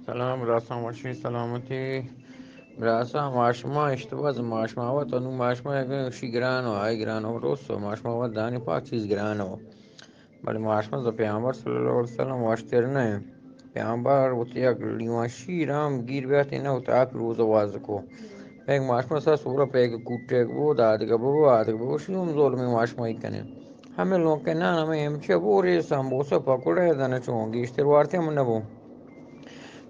سلام براساں، وشی سلامتی براساں. ماشما اشتباز ماشما وت انو ماشما یک شی گران و آئی گران و روس و ماشما وت دانی پاک چیز گران و. بلے ماشما ز پیامبر صلی اللہ علیہ وسلم واشتر نہ. پیامبر وت یک لیوان شیر ہم گیر بیاتی نہ وت آپ روز واز کو. پیک ماشما سا سورا پیک کوٹے بو دادگا بو آدگا بو شی ہم ظلم ماشما ہی کنے. ہمیں لوگ کے نان ہمیں ہمچے بورے سمبوسہ پکوڑے دنہ چون گیشتر وارتے ہم نہ بو.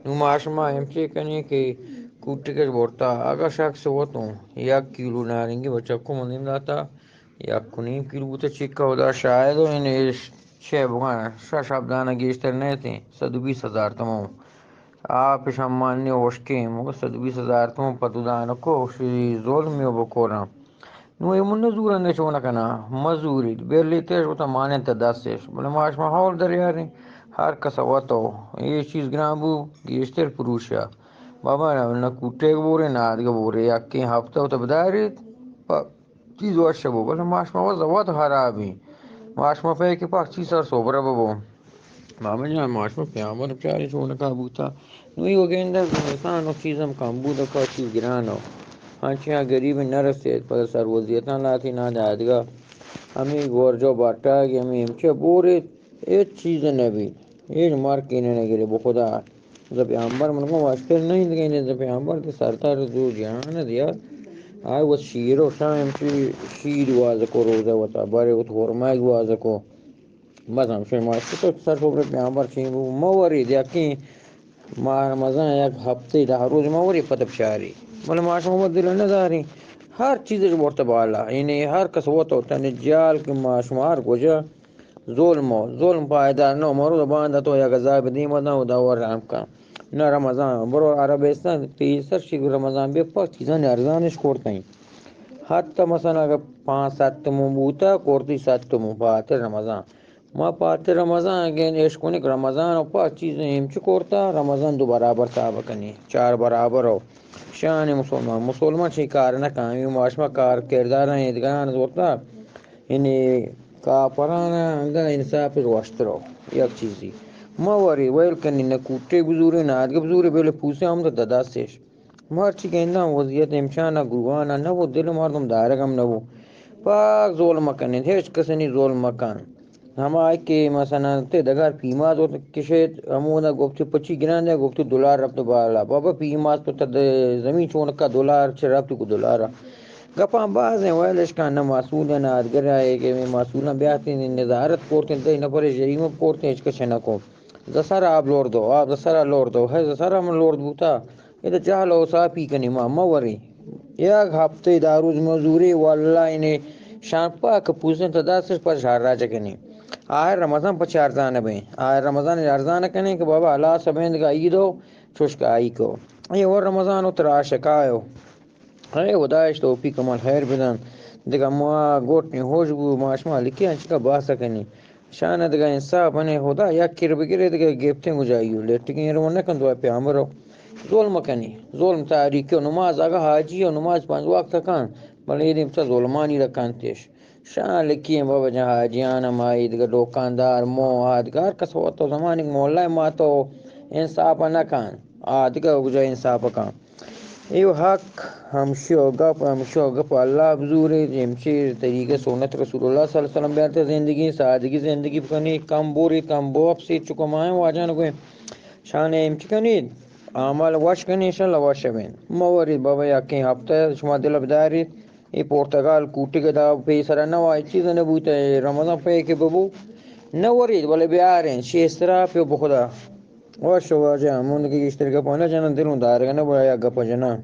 نوں ما شما ہمچے کنیں کہ کوٹگش برتا، اگاں شخص وتوں یک کیلو نارنگی بچکو مندیم داتا، یک و نیم کیلو بوتا چکا ہدا شاید و ان ایش چہ بگاں شش ہپت دانہ گیشتر نیتیں، صد و بیست ہزار تومن. آپش ہم مانی ہشکیں، مگہ صد و بیست ہزار تومن پہ دو دانکو شی ظلمی و بکوراں. نوں اے من نزورن چون کناں، مزوریت، بلی تیش وتا ماننت دستش، بلے ما شما حال دریاریں، ہر کس وتو، اے چیز گران بو، گیشتر پروشا. بابا نہ کوٹیگ بورے، نہ آدگہ بورے، یکیں ہفتہ وتا بداریت، پہ چیز وش بو، بلے ما شما وت، وت خرابیں. ما شما پہ کہ پاک چیز سر سوبرا ببو. بابا جان، ما شما پیامبر بچارے چونکا بوتا. نوں اے وگندہ انسان و چیز ہم کم بوت، پہ چیز گران و. ہنچیاں غریب نہ رسیت، پہ سر وضعیتاں لاتی نہ دادگا. ہمیں گورجو باٹا کہ ہمیں ہمچے بوریت، ہیچ چیز نہ بیت، ہیچ مارکی نہ نگرے بخدا. ز پیامبر من کو واسطے نہیں دگے، ز پیامبر تے سردار دو جہان دیا. آئے وت شیر و شاہ ہمچی شیر واز کو روزہ وتا، بارے وت ہورمائی واز کو. بس ہمشہ ماشتہ تو سر پہ پیامبر چین بو مہ ورید، یکیں ماہ رمضان یک ہفتے دہ روز مہ ورید پتہ بچاری. بلے ما شما وت دل نہ داریں، ہر چیزش برتہ بالا، یعنی ہر کس وت و تن جال کہ ما شما ہر گوجہ ظلم و ظلم پائیدار نہ، مرو باندا تو یک عذاب دیم داں و دور رحم کن. نہ رمضان برو عربستان پیسر شی رمضان بے پاک چیزانی ارزانش کرتیں. حتی مثلا اگر پانچ صد تومن بوتا، کرتی صد تومن پاتر رمضان. ما پاتر رمضان گین اش کنی کہ رمضان و پاک چیز ہمچو کرتا، رمضان دو برابر تا بکنی، چار برابر و شان مسلمان، مسلمان چی کار نہ کن، ما شما کار کردار ہیں، ادگران زورتا، یعنی کافران انگا انصاف وشترو، یک چیزی. ما وری ویل کنی نہ کوٹے بزوری، نہ آدگہ بزوری، بلے پوسے ہم تو دداستش. مرچی گنداں وضعیت امشان ء گروان ء نہ بو، دل مردم دارگ ہم نہ بو. پاک ظلم مکنیت، ہچ کس نی ظلم مکن. ہما کہ مثلا تے دگار پیماز وت کشیت، ہمودا گفتی پچی گران دے، گفتی دلار رفت بالا. بابا پیماز پہ تد زمین چونکا دلار چہ رفت کو دلار. گپاں باز ہیں، ویلش کن نہ مسئول نہ آدگر آئے کہ میں مسئولاں بیاتیں نظارت کرتیں، دہ نفر جریمہ کرتیں، ہچ کس نہ کو. زسر آب لور دو، آب زسر لور دو، ہے زسر ہم لور بوتا. ادا جہل و صافی کنی ما مہ وری. یک ہفتے دہ روز مزوری واللہ انہیں شان پاک پوزن تا دستش پر شہر راجہ کنی. آہر رمضان پچ ارزان بیں. آہر رمضان ارزان کنی کہ بابا اللہ سبین دگا عید ہو، چوش کا آئی کو. اے اور رمضان و ترا شکایو. اے خدایش توفیق عمل خیر بدن. دگہ ما گوٹیں ہوش بو، ما شما لکی انچکا باسا کنی. شان دگہ انصاف بنے خدا، یک کر بگرے دگہ گپتیں گجائیو. لٹگیں رو نہ کن دعا پیامبرو. ظلم کنی، ظلم تاریکی و نماز اگہ حاجی و نماز پنج وقت کن، بلے اے دیم تا ظلمانی رکانتش. شان لکی ہیں بابا جان حاجیان ہم آئی دگہ دکاندار مو آدگار کس وت و زمانک مولا ما تو انصاف نہ کن. آدگہ گجا انصاف کن. ایو حق ہمشو گپ، ہمشو گپ اللہ بزورے، ہمشی طریقہ سنت رسول اللہ صلی اللہ علیہ وسلم بیارتے زندگی، سادگی زندگی بکنی، کم بوری، کم بوپسی، چکو مائیں واجان گویں. شان ہمچ کنی، عمل وش کنی، انشاءاللہ وش بین. مہ ورید بابا یکیں ہفتہ شما دل بدارید، اے پرتگال کوٹی گدا پیسرا نوا، اے چیز نہ بوتا، اے رمضان پہ کہ ببو، نہ ورید، بلے بیارین، شی اسراف و بخدا. وش واجہ، من کہ گیشتر گپا نہ جنن، دلوں دارگ نہ بولا یا گپا جنن.